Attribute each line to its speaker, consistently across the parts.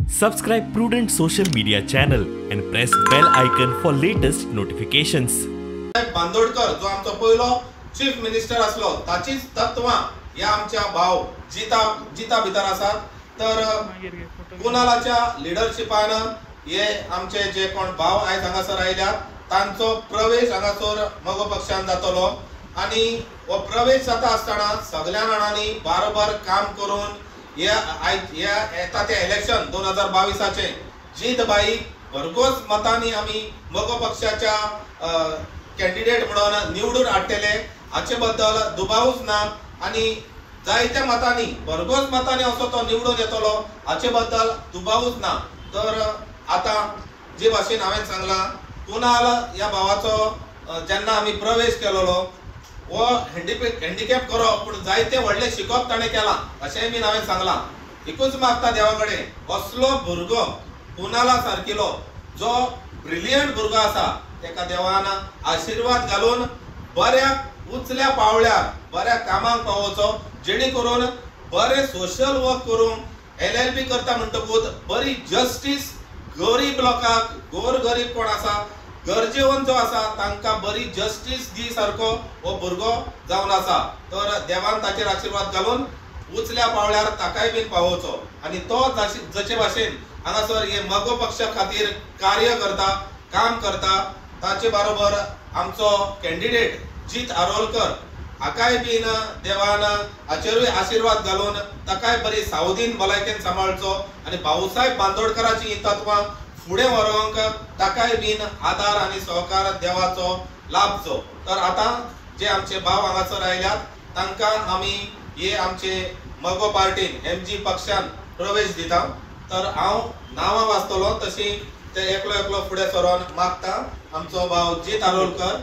Speaker 1: Subscribe Prudent Social Media channel and press bell icon for latest notifications.
Speaker 2: Bandodkar जो आमचो पयलो chief minister आसलो ताचीच तत्वां ह्या आमच्या भाव जिता जिता भितर आसात। तर कुणालाच्या लिडरशिपान हे आमचे जे कोण भाव आयज हांगासर आयल्यात तांचो प्रवेश हांगासर मगो पक्षान जातलो आनी हो प्रवेश जाता आसतना सगळ्या जाणांनी बारोबर काम करून ह्या येता तें इलेक्शन 2022 जीत बाई भरघोस मतांनी आमी मगो पक्षाच्या कॅन्डिडेट म्हणून निवडून हाडटले हाचे बद्दल दुबावूच ना आनी जायत्या मतांनी भरघोस मतांनी असो तो निवडून येतलो हाचे बद्दल दुबावूच ना। तर आतां जे भाशेन हांवें सांगलां कुणाल ह्या भावाचो जेन्ना आमी प्रवेश केलोलो हो हँडिकॅप करप पूण जायते व्हडलें शिकप ताणें केलां अशेंय बीन हांवें सांगलां। एकूच मागता देवा कडेन असलो भुरगो कुणाला सारकिलो जो ब्रिलियंट भुरगो आसा तेका देवान आशिर्वाद घालून बऱ्या उचल्या पावळ्यार बऱ्या कामाक पावोवचो जेणे करून बरें सोशल वर्क करूंक LLB करता म्हणटकूच बरी जस्टीस गरीब लोकांक गोर गरीब कोण आसा गरजेवन जो आसा तांकां बरी जस्टीस दी सारको हो भुरगो जावन आसा। तर देवान ताचेर आशिर्वाद घालून उचल्या पावळ्यार ताकाय बीन पावोवचो आनी तो जशे भाशेन हांगासर हे मगो पक्षा खातीर कार्य करता काम करता ताचे बरोबर आमचो कॅन्डिडेट जीत आरोलकर हाकाय बीन देवान हाचेरूय आशिर्वाद घालून ताकाय बरी सावधीन भलायकेन सांबाळचो आनी भाऊसाहेब बांदोडकराची ही तत्वां फुडें व्हरूंक ताकाय बीन आदार आनी सहकार देवाचो लाभचो। तर आतां जे आमचे भाव हांगासर आयल्यात तांकां आमी हे आमचे मगो पार्टीन MG पक्षान प्रवेश दिता। तर हांव नांवां वाचतलो तशी ते एकलो एकलो फुडें सरोन मागता आमचो भाव जीत आरोलकर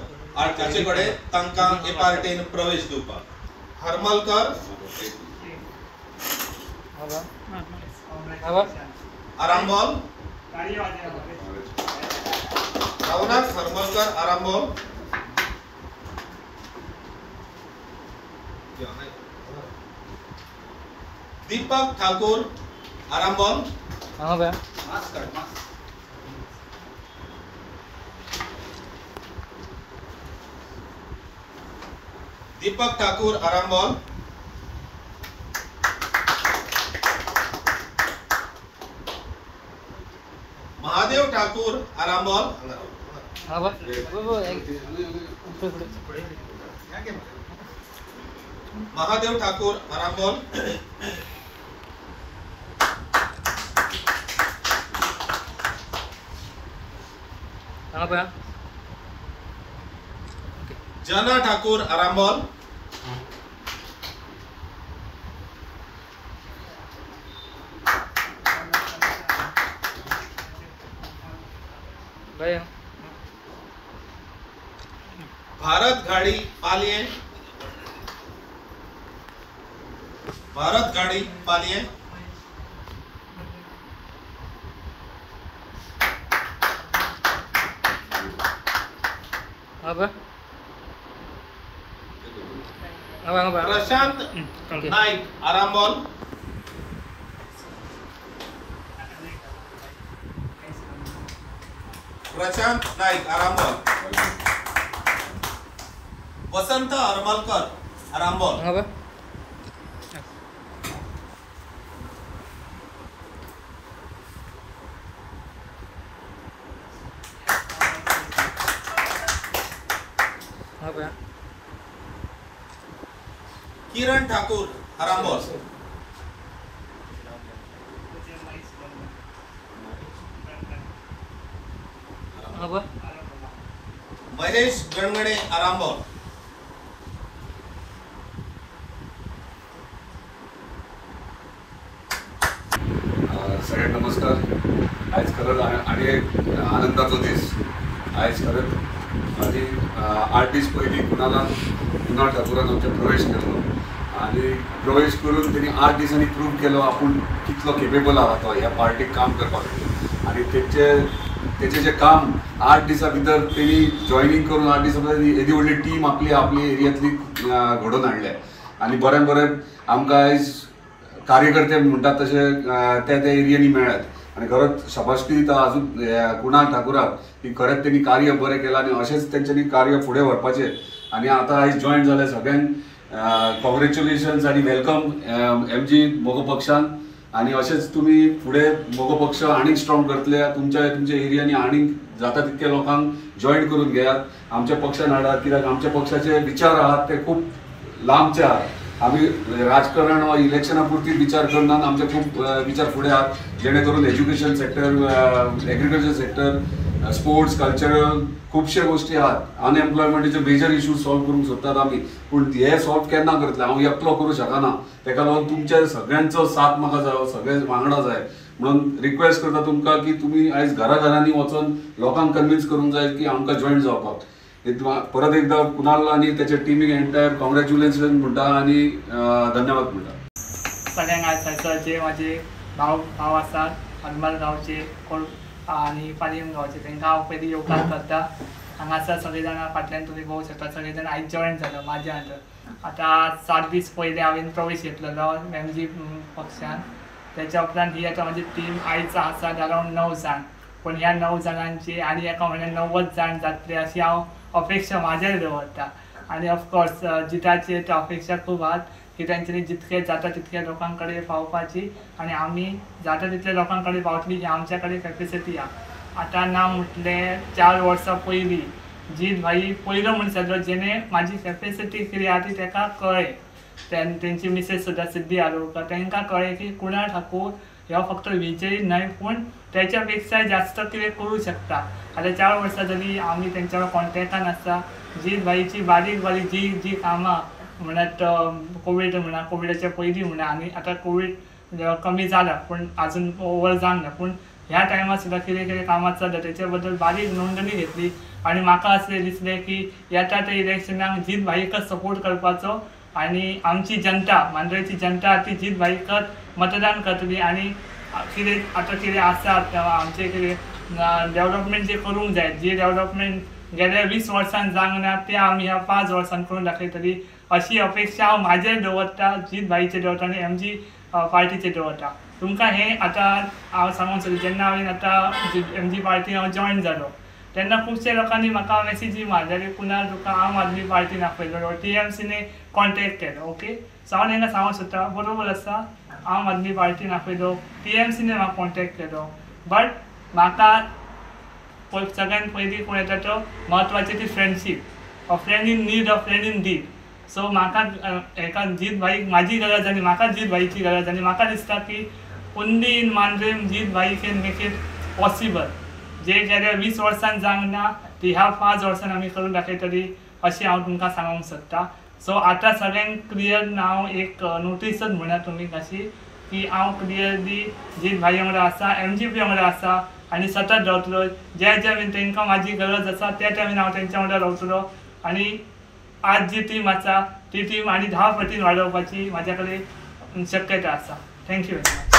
Speaker 2: ताचे कडेन तांकां हे पार्टीन प्रवेश दिवपाक। हरमलकर, आरांबोल, रघुनाथ हरमलकर आरांबोल, दीपक ठाकुर आरांबोल, दीपक ठाकुर आरांबोल, महादेव ठाकुर आरांबोल, महादेव ठाकुर आरांबोल, जना ठाकुर आरांबोल, भारत गाड़ी पालिए, भारत गाड़ी पालिए, प्रशांत नाईक आरांबोल, प्रशांत नाईक आरांबोल, वसंत हरमलकर आरांबोल, किरण ठाकुर आरांबोल, महेश गणगणे आरांबोल,
Speaker 3: सगळ्यांना नमस्कार। आयज खरंच आनी एक आनंदाचो दीस आयज खरंच आनी 8 दीस पयलीं कुणाल ठाकुरान आमचो प्रवेश केलो आनी प्रवेश करून तेणी 8 दिसांनी प्रूव केलो आपूण कितलो केपेबल आहा तो ह्या पार्टीक काम करपाक आनी तेचें जें काम 8 दिसां भितर तेणी जॉयनींग करून 8 दिसां भितर येदी व्हडली टीम आपली आपली एरियांतली घडोवन हाडल्या आनी बरें बरें आमकां आयज कार्यकर्ते म्हणटात तशे त्या त्या एरियांनी मेळ्ळ्यात। आनी खरंच शाबासकी दिता अजून कुणाल ठाकूराक की खरेंच तेणी कार्य बरें केलां आनी अशेंच तेंच्यांनी कार्य फुडें व्हरपाचें. आनी आतां आयज जॉयन जाले सगळ्यांक कॉंग्रेच्युलेशन्स आनी welcome MG मगो पक्षान. आनी अशेंच तुमी फुडें मगो पक्ष आनीक स्ट्रॉंग करतले, तुमच्या तुमच्या एरियांनी आनीक जाता तितके लोकांक जॉयन करून घेयात, आमच्या पक्षान हाडात, कित्याक आमच्या पक्षाचे विचार आहात ते खूब लांबचे आहात. आमी राजकारण वा इलेक्शना पुरती विचार करनात, आमचे खूब विचार फुडें आहात, जेणे करून education sector, agriculture sector, sports, cultural खुबशे गोश्टी आहात. अनएम्प्लॉयमेंटाचे मेजर इशू सॉल्व करूंक सोदतात आमी, पूण हे सॉल्व केन्ना करतले हांव एकलो करूं शकना, तेका लागून तुमच्या सगळ्यांचो साथ म्हाका जायो, सगळे वांगडा जाय. म्हणून रिक्वेस्ट करता तुमकां की तुमी आयज घरा घरांनी वचोन लोकांक कन्विन्स करूंक जाय की आमकां जॉयन जावपाक. परत एकदा कुणाल आनी त्याच्या टिमीक एंटायर कॉंग्रेच्युलेशन म्हणटा आनी धन्यवाद म्हणटा.
Speaker 4: सगळ्यांक आयज जे म्हाजे भाव भाव आसात हनुमान गांवचे कोण आनी पालयेम गांवचे तांकां हांव पयलीं येवकार करता. हांगासर सगळीं जाणां फाटल्यान तुमी पळोवंक शकता, सगळीं जाणां आयज जॉयन जालो म्हाज्या अंडर. आतां 7 दीस पयलीं हांवें प्रवेश घेतलेलो एमजी पक्षान, तेच्या उपरांत ही आतां म्हाजी टीम आयज आसा अरावंड 9 जाण, पूण ह्या 9 जाणांची आनी एका म्हयन्यान 90 जाण जातले अशी हांव अपेक्षा म्हाजेर दवरता. आनी ऑफकोर्स जिताची अपेक्षा खूब आहात की तेंच्यांनी जितके जाता तितके लोकां कडेन पावपाची आनी आमी जाता तितले लोकां कडेन पावतली ही आमच्या कडेन कॅपेसिटी आहा. आतां ना म्हटलें 4 वर्सां पयलीं जीत भाई पयलो मनीस जालो जेणे म्हाजी कॅपेसिटी कितें आहा ती तेका कळ्ळें. तेंची मिसेस सुद्दां सिद्धी आरोलकर तांकां कळ्ळें की कुणाल ठाकूर हो फक्त विजयी न्हय पूण तेच्या पेक्षाय जास्त कितें करूं शकता. आतां 4 वर्सां जाली आमी तेंच्या कॉन्टेक्टान आसा. जीत भाईची बारीक बारीक जी जी कामां म्हणत कोवीड म्हणा, कोविडाच्या पयलीं म्हणा, आनी आतां कोवीड कमी जाला पूण आजून ओवर जावंक ना, पूण ह्या टायमार सुद्दां कितें कितें कामां चल्ला तेच्या बद्दल बारीक नोंदणी घेतली आनी म्हाका अशें दिसलें की येता त्या इलेक्शनाक जीत भाईकच सपोर्ट करपाचो आनी आमची जनता, मांद्रेची जनता ती जीत भाईकच मतदान करतली. आनी कितें आतां कितें आसा आमचें कितें डेवलपमेंट जें करूंक जाय, जी डेवलपमेंट गेल्या 20 वर्सांत जावंक ना तें आमी ह्या 5 वर्सांत करून दाखयतली अशी अपेक्षा हांव म्हाजेर दवरता, जीत भाईचेर दवरता आनी एमजी पार्टीचेर दवरता. तुमकां हें आतां हांव सांगूंक सोदता, जेन्ना हांवें आतां एमजी पार्टीन हांव जॉयन जालो तेन्ना खुबशे लोकांनी म्हाका मॅसेजी मारले कुणाल तुका आम आदमी पार्टीन आपयलो, टीएमसीने कॉन्टेक्ट केलो. ओके, सो हांव तांकां सांगूंक सोदता बरोबर आसा, आम आदमी पार्टीन आपयलो, टीएमसीने म्हाका कॉन्टेक्ट केलो, बट म्हाका सगळ्यात पयलीं कोण येता तो म्हत्वाची ती friendship, a friend in need, a friend in deed. So म्हाका एका जीत भाईक म्हाजी गरज आनी म्हाका जीत भाईची गरज आनी म्हाका दिसता की ओन्ली इन मांद्रेम जीत भाई can make it possible. जे गेल्या 20 वर्सांत जावंक ना ती ह्या 5 वर्सांत आमी करून दाखयतली अशें हांव तुमकां सांगूंक सोदता. सो आतां सगळ्यांक क्लियर हांव एक नोटीसच म्हणा तुमी कशी की हांव क्लियरली जीत भाई वांगडा आसा, एमजीपी वांगडा आसा आनी सतत रावतलो. ज्या ज्या तांकां म्हाजी गरज आसा त्या टायमीन हांव तेंच्या वांगडा रावतलो आनी आज जी टीम आसा ती टीम आनी 10 पटीन वाडोवपाची म्हाज्या कडेन शक्यता आसा. Thank you very much.